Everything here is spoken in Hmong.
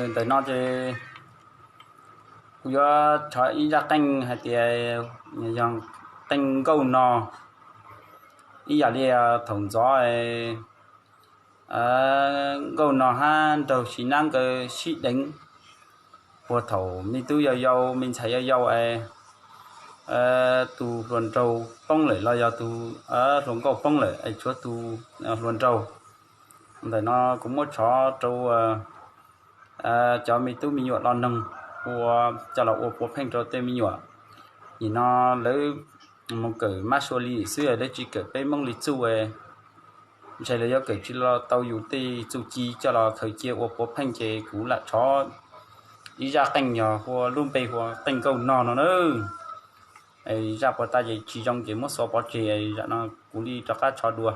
Ntawm no ces kuv yuav tshov ib zaj qeej hais tias yog qeej nkauj no, ib yam li thaum ntxov nkauj no hab nraug Sis Nab nkawd sib deev, puag thaum me tub yau yau me ntxhais yau yau es tus hluas nraug poob lawm los yog tus hluas nkauj poob lawm es tshuav tus hluas nraug. Ntawm no kuv muab tshov rau cov me tub me nyuam los noog, ua coj los ua puav pheej rau tej me nyuam. Nim no lawv mus kawm mab sua li xwb, lawv tsis kawm peb Hmoob li txuj. Ntshe lawv yuav kawm tsis los tau yus tej txuj ci coj los khaws cia ua puav pheej, ces kuv lam tshov ib zaj qeej yog hu lub npe hu ua qeej nkauj no no na. Zaj puas tag ces tsis zoo ces muab xuav pov tseg, zaj no kuv li rov qab tshov dua.